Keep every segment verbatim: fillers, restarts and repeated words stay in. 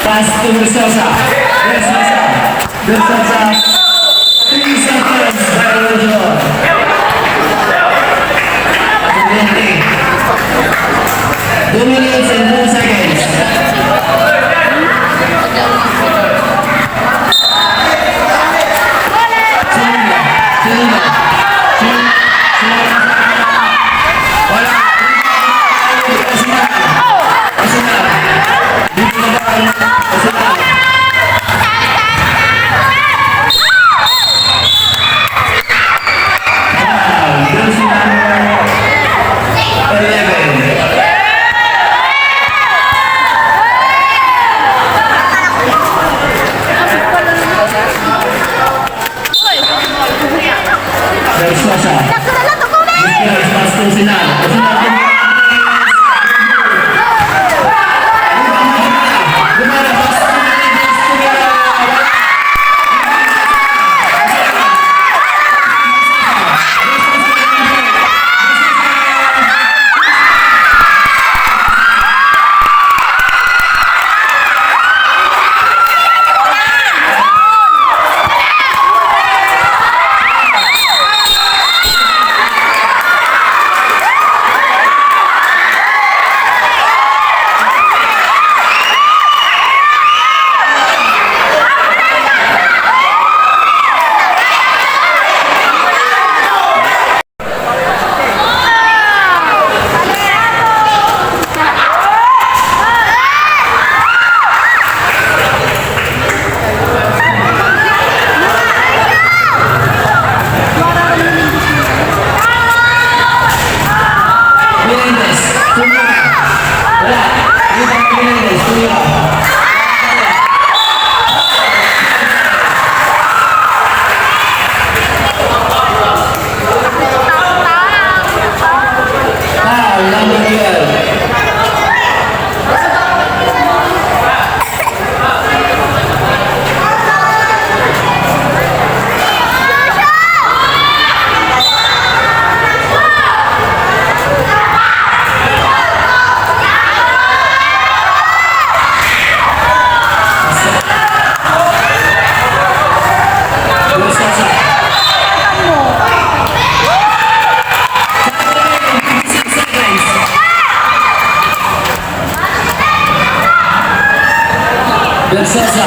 Pass to Versosa. Versosa. Versosa. Three seconds violation. Two minutes and two seconds. Versosa. Mister Pastor Sinan. Menendez, tumira. Wala. Menendez, tumira. Foul, number twelve. Versosa.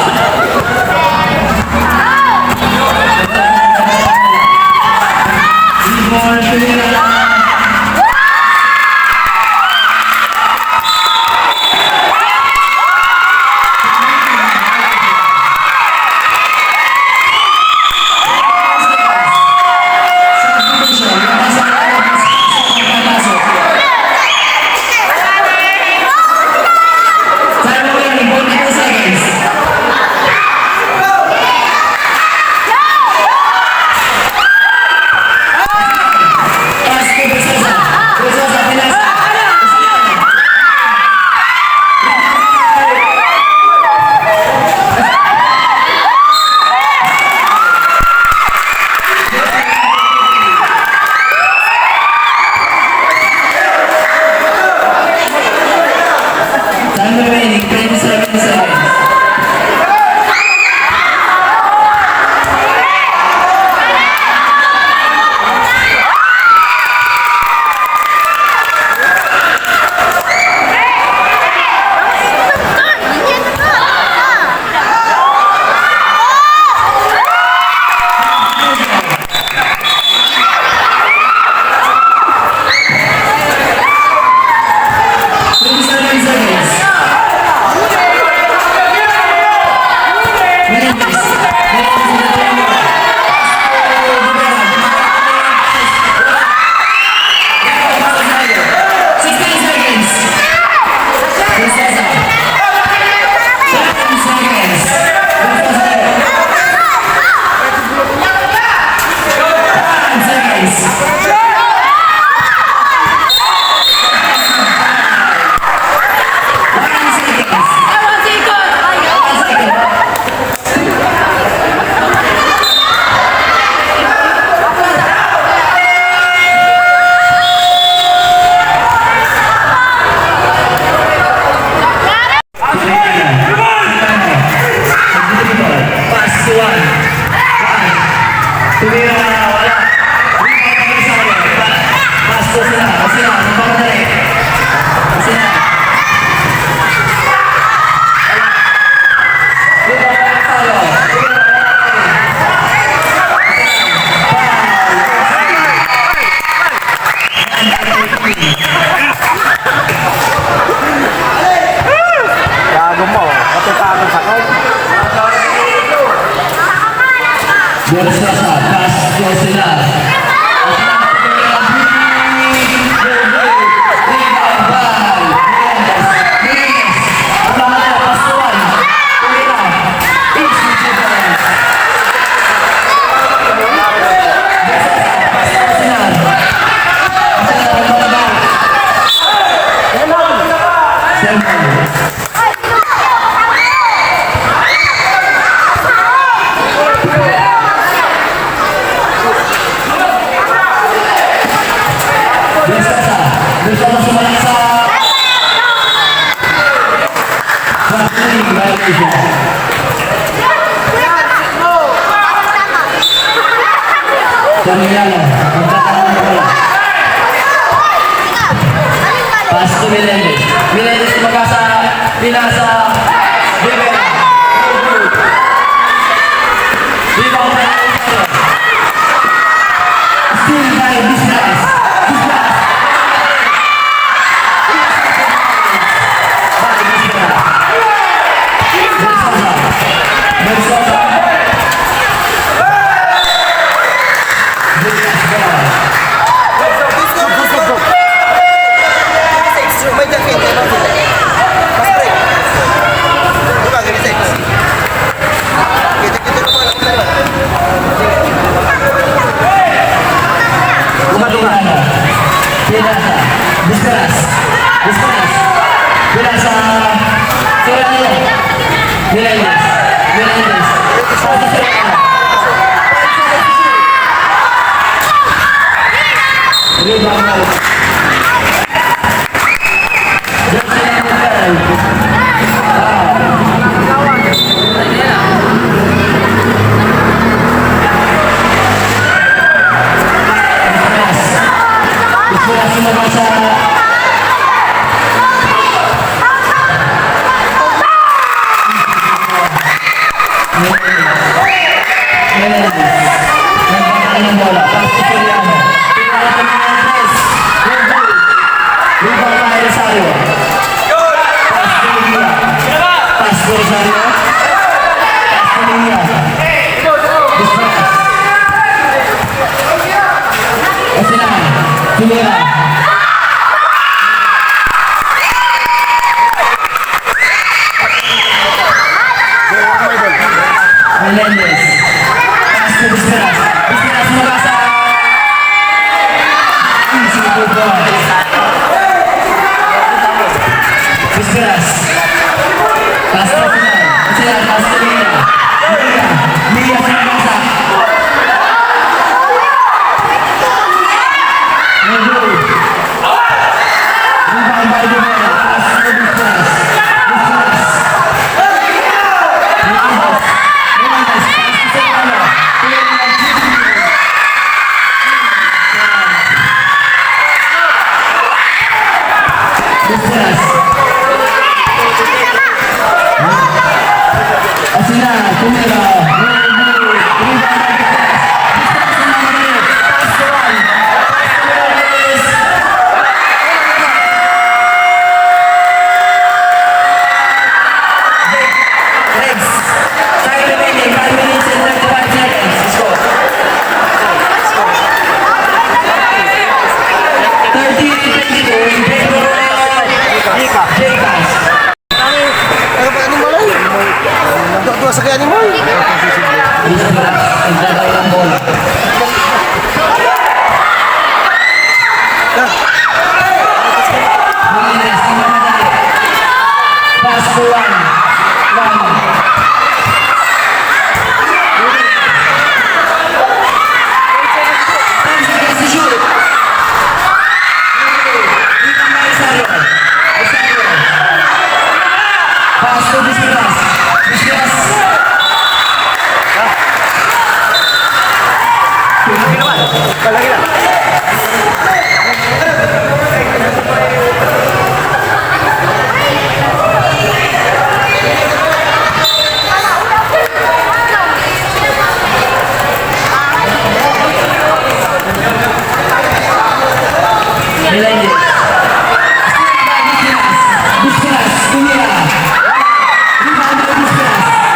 Sosa, pass to Sinar. Kami yan, eh. Magkakaroon na pala. Pass to Melendez. Melendez, kumagasa, pinasa, Rivera. Rebound by Alvarez. Steal by Dismas. Dismas. Umadungan. Pinasa. Disperas. Disperas. Pinasa. Soraya. Milanes. Milanes. Rebound. Melendez. Pass to Bisperas. Bisperas, mabasa. Easy, good boy. Bisperas. Pass to Sinan. Sinan, pass to Mia. Mia. Mia, mabasa. Good. Reds. Time remaining, five minutes and twenty-five seconds. Score. Thirty twenty-two in favor of Jcas. Ano ba, animal ay? Dua-dua sa kay animal. Pass to one. One. Pass to Bisperas. Bisperas. Palagi na. Melendez. Busquets, tumira. Rebound by Busquets.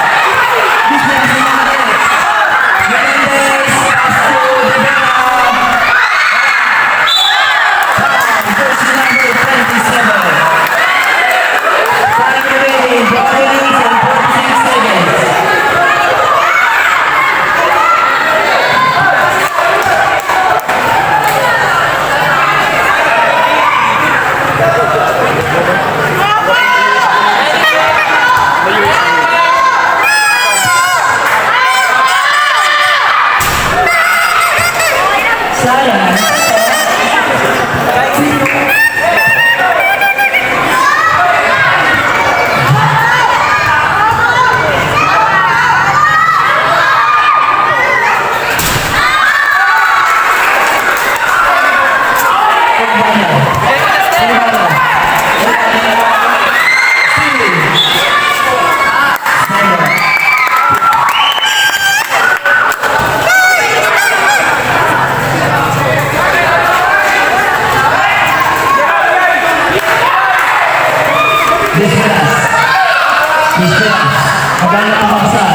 Maganda ang pagsal.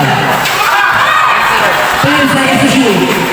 Ten seconds to shoot.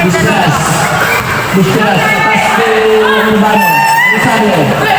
Discuss. Discuss. Pass to Urbano. Rosario.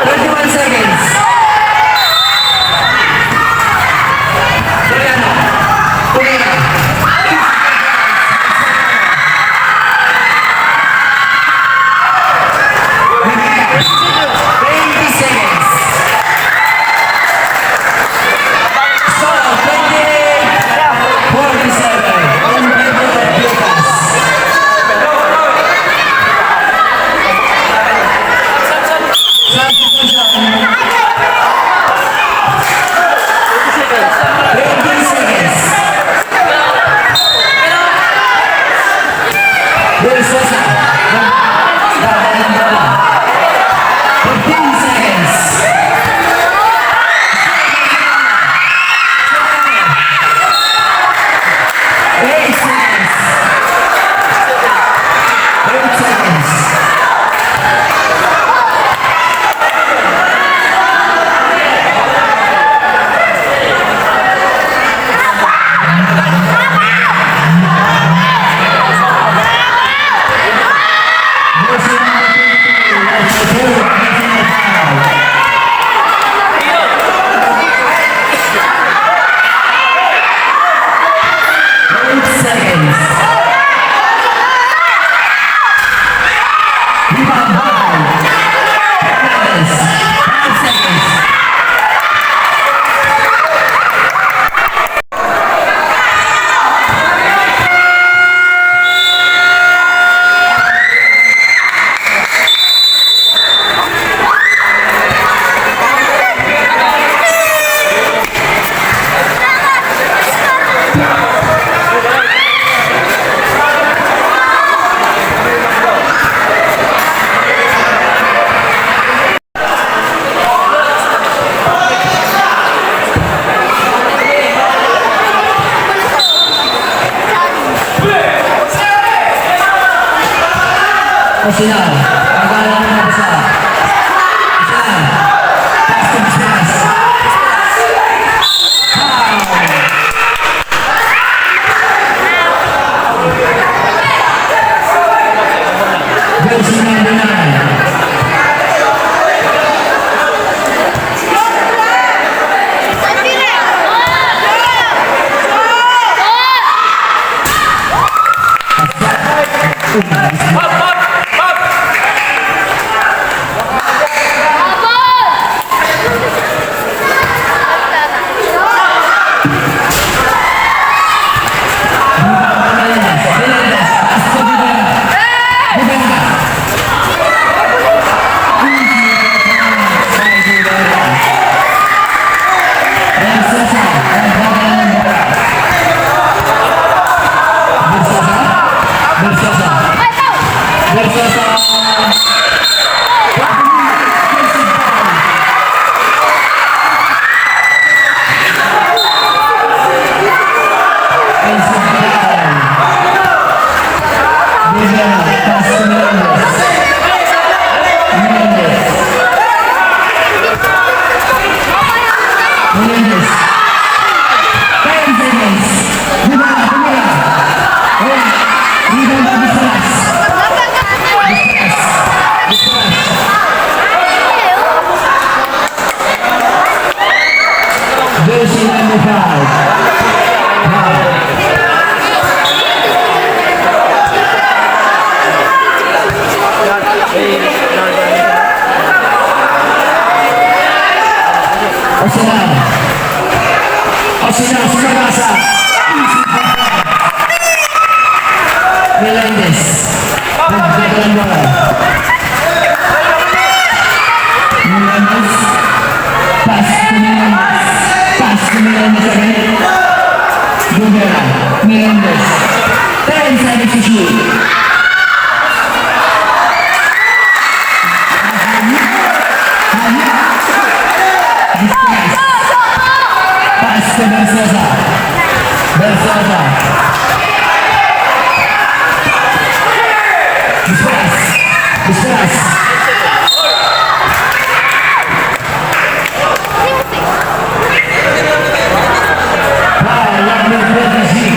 Twenty-one seconds. Soriano. Tumira. Twenty seconds. So, twenty-eight forty-seven in favor of Bucas. Substitution. Twenty seconds. Versosa. Fifteen seconds. Eight seconds. Eight seconds. Eight seconds. Rebound by Fernandez. Five seconds. Pasinal. Ang gala ng bansa. Pasinal. Pass to Bismas. Foul. Jersey number nine. Jersey number five. Arsenal. Sina, sina nasa? Melendez. Nagdadala ng bola. Melendez. Pass to Melendez. Pass to Melendez again. Rivera. Melendez. Ten seconds to shoot. Pass to Versosa. Versosa. Disparas. Disparas. Foul, number twenty-six.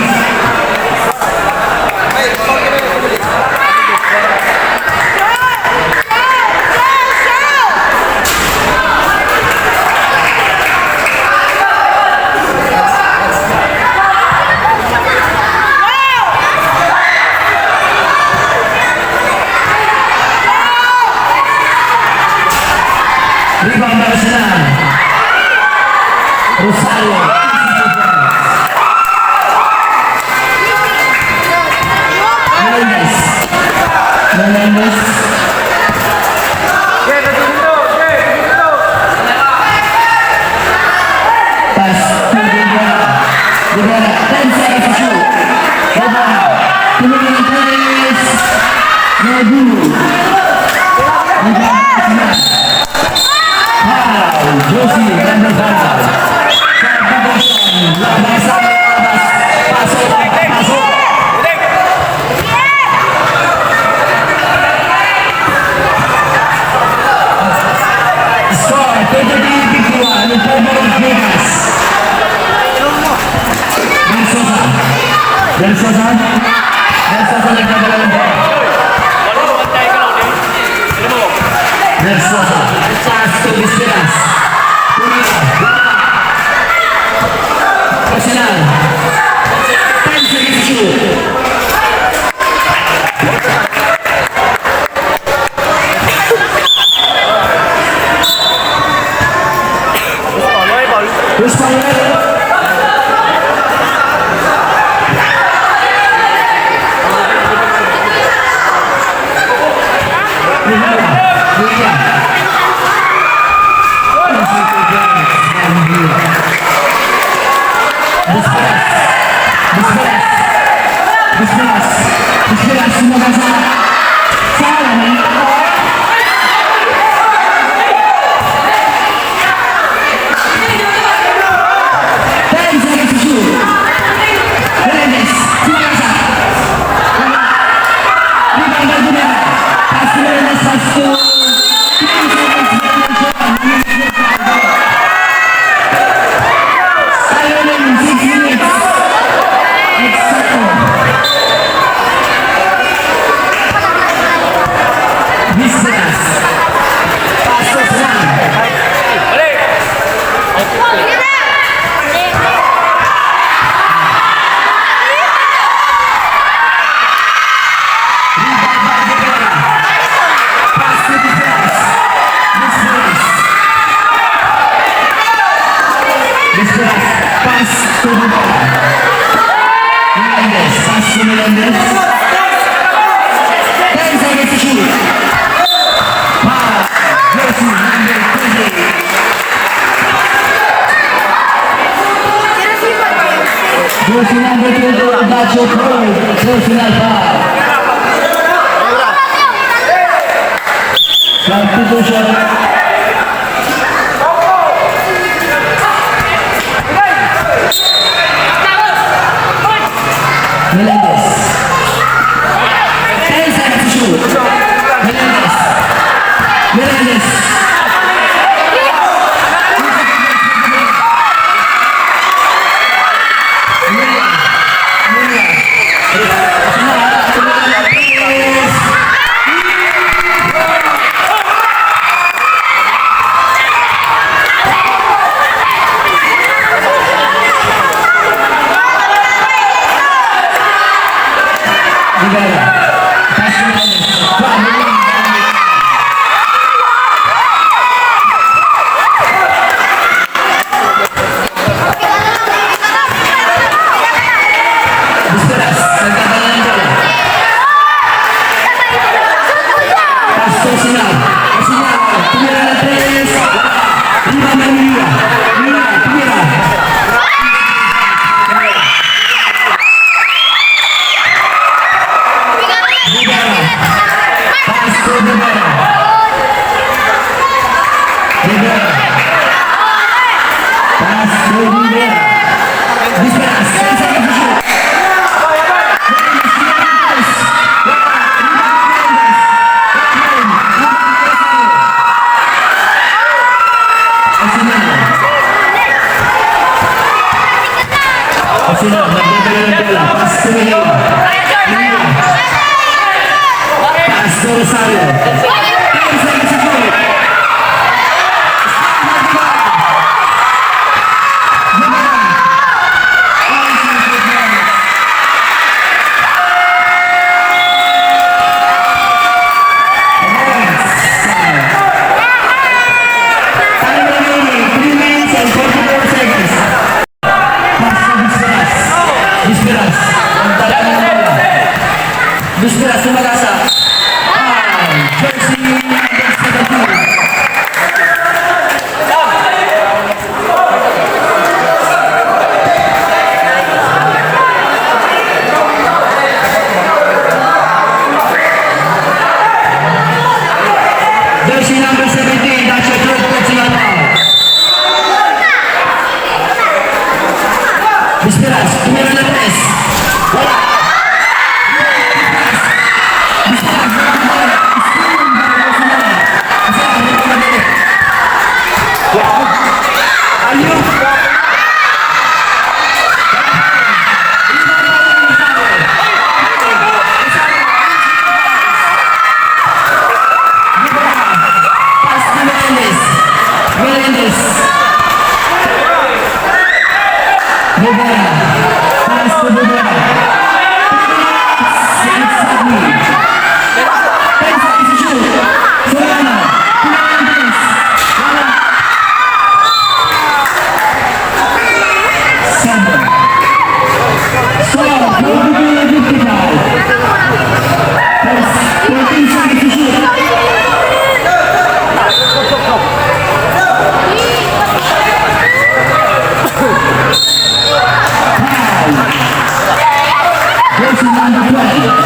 Rebound, Arsenal. Rosario. Melendez. Melendez. Pass to Rivera. Rivera, ten seconds to shoot. Rebound. Tumingin, Perez. No good. Rebound. Foul, Josie, number five. Substitution, labas, labas. Pasok, pasok. Score, twenty-three fifty-one, in favor of Vegas. Versosa. Versosa. Versosa, nagdadala ng bola. Versosa. Pass to Bisperas. Arsenal. Ten seconds to shoot. Who's foul? Pass to Melendez. Pass to Melendez. Ten seconds to shoot. Foul. Jersey number twenty-eight. Jersey number twenty-eight, Dacho Troy. Personal foul. Substitution. Melendez. Ten seconds to shoot. Melendez. Melendez. Bisperas, ten seconds to shoot. Arsenal. Arsenal, nagbebela ng bola. Pass to Miguel. Pass to Rosario. Ten seconds to shoot. Time remaining, three minutes and forty-four seconds. Pass to Bisperas. Bisperas. Ang tagal ng bola. Bisperas, sumagasa. Ah, jersey number seventeen. Jersey number seventeen, that's your third personal foul. Bisperas, tumira na tres. Wala. Pass to Melendez. Melendez. Rivera. Pass to Rivera. Save Sidney. Ten seconds to shoot. Solano. Fernandez. Wala. Seven. So, fourteen seconds to shoot. Foul. Jersey number twelve.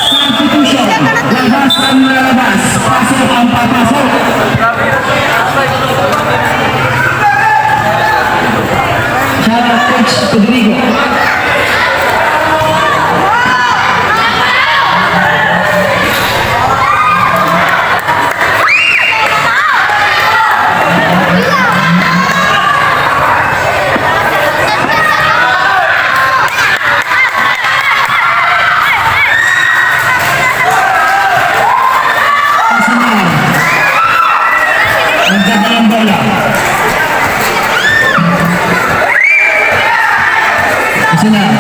Substitution. Labas ang lalabas. Pasok ang papasok. Shout out, Coach Rodrigo. Ang ganda ng bola. Arsenal.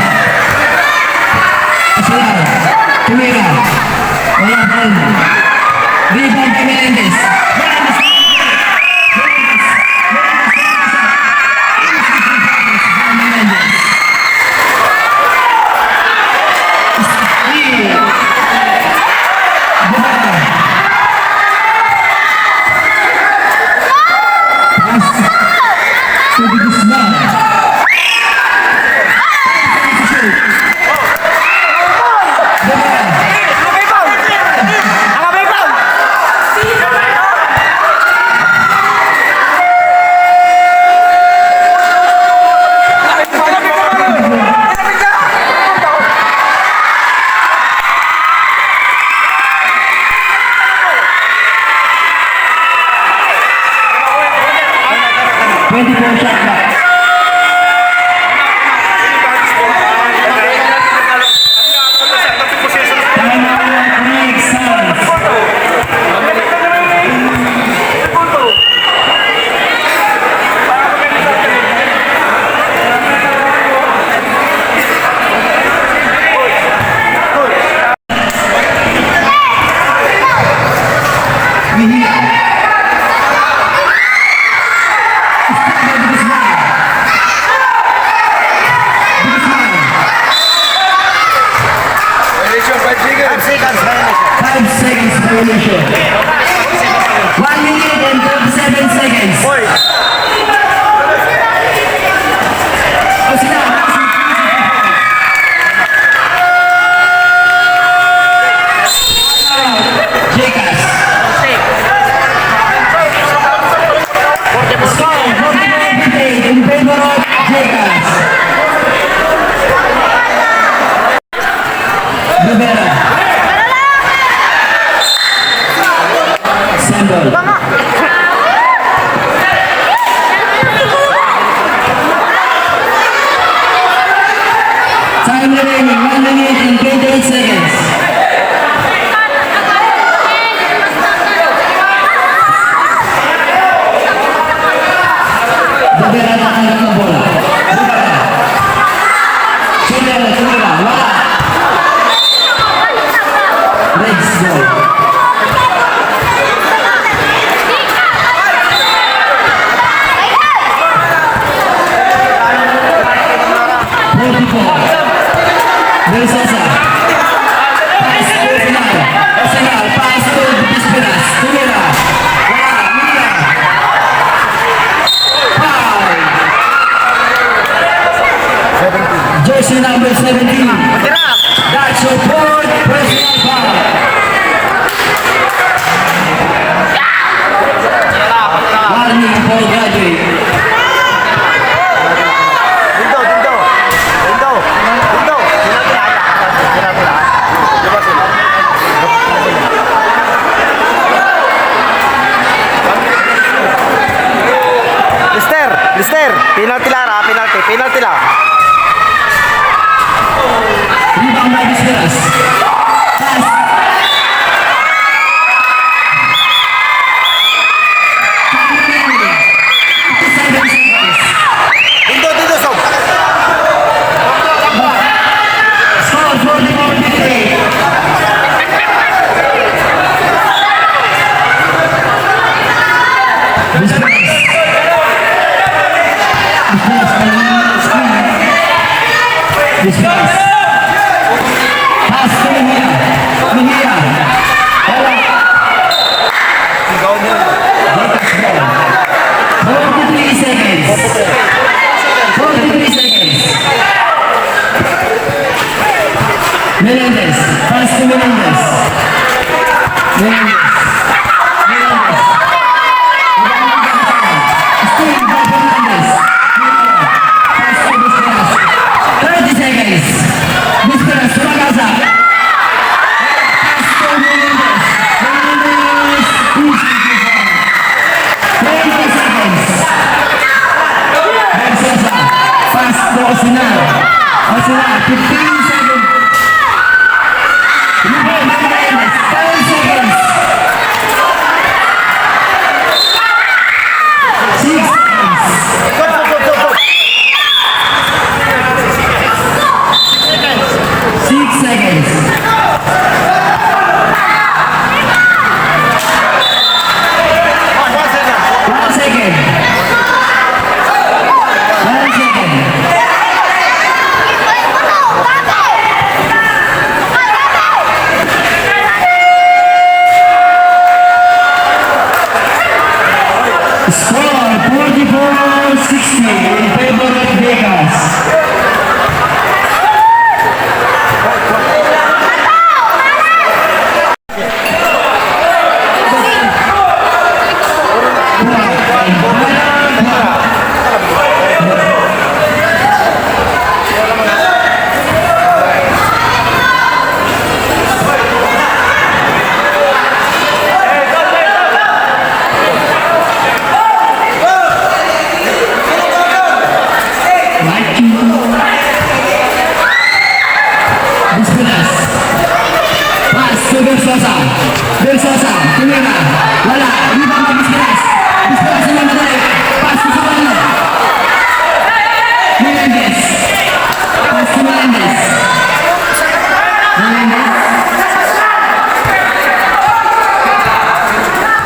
Arsenal. Tumira. Wala pa rin. Rebound kay Melendez. Melendez. Melendez. Melendez. Melendez. Pass to Guzman. Twenty-four shot clock. Time out, break, silence. Violation, five seconds. Five seconds violation. One minute and thirty-seven seconds. Boy. O, sila. Jacas. Score, forty-nine fifty-eight in favor of Jacas. Del Sosa. Pass to Osuna. Osuna, pass to Bisperas. Tumira. Wala. Mira. Foul. Jersey number seventeen. That's your fourth personal foul. Warning for graduate. Dindo, dindo. Dindo. Dindo. Mister, mister, penalty la ra, penalty, penalty la. Rebound by Bisperas. Pass. Dindo, dindo, som. Score, forty-four fifty-eight. Bisperas. Bisperas. Pass to Mejia. Mejia. Wala. Forty-three seconds. Forty-three seconds. Menendez. Pass to Menendez. Menendez. Menendez. Still by Fernandez. Pass to Bisperas. Thirty seconds. Bisperas, sumagasat. Pass to Menendez. Menendez. Twenty seconds. Versosa. Pass to Osuna. Osuna, fifteen seconds. Rebound by Menendez. Ten seconds. Six seconds. Six seconds. One second. One second. Score, forty-four sixty in favor of Vegas. Bisperas. Pass to Versosa. Versosa. Tumira. Wala. Rebound to Bisperas. Bisperas naman na balik. Pass to Sabana. Menendez. Pass to Menendez. Menendez.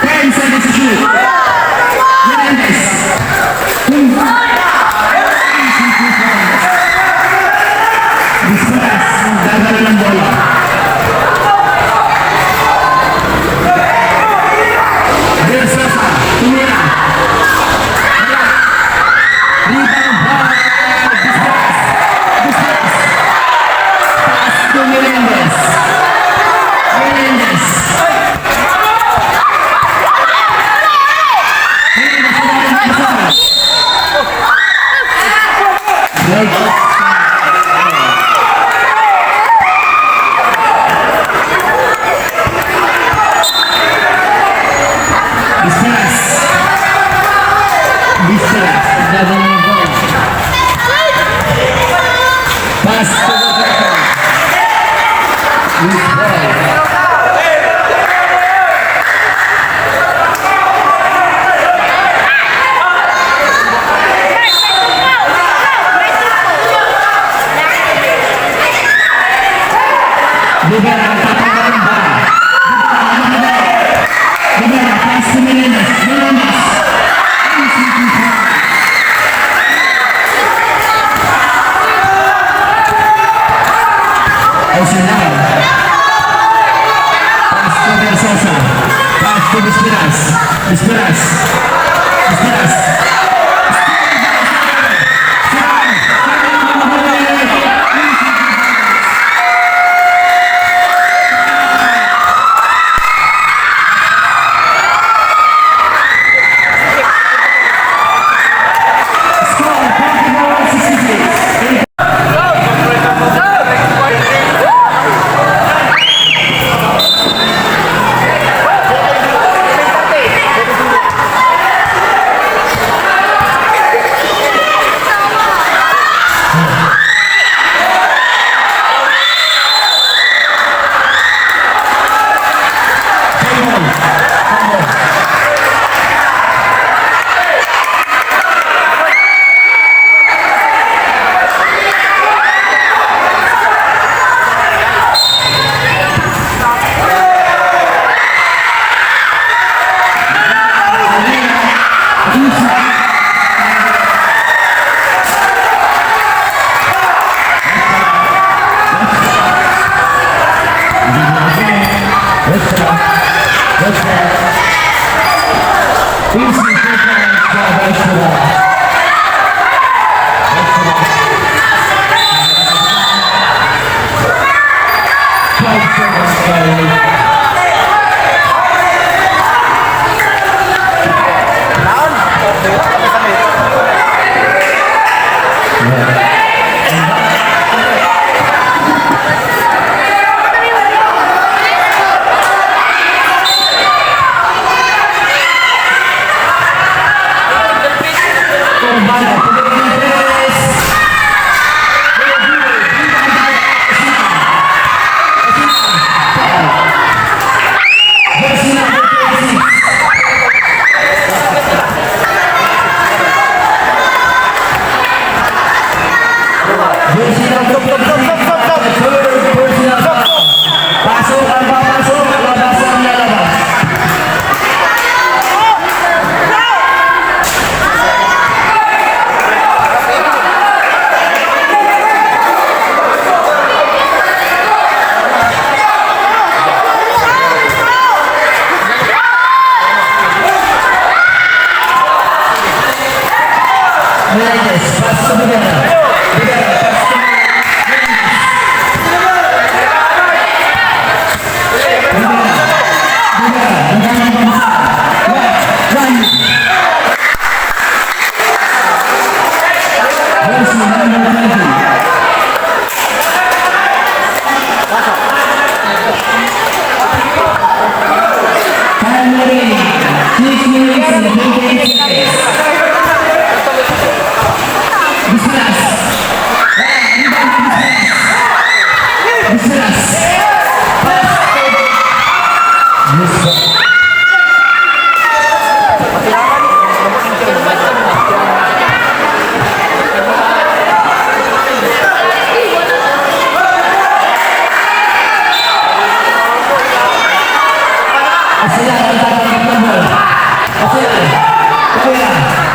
Ten seconds to shoot. Menendez. Bisperas, dadala ng bola. Versosa, tumira. Rebound by Bisperas. Bisperas. Pass to Menendez. Menendez. Bisperas. Bisperas. Dadala ng bola. Pass to the second. Loose ball. Libera, tapakan ba? Libera, pass to Menendez. Menendez. Esperas. Esperas. Pasok ang papasok, labas ang lalabas. Meneses, pass to Bigara. Bigara, pass to Meneses. Bigara, Bigara, Bigara, Bigara. Left, right. Jersey number twenty. Time remaining, six minutes and twenty-eight seconds. Bisperas. Bisperas. Bisperas.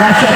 Sa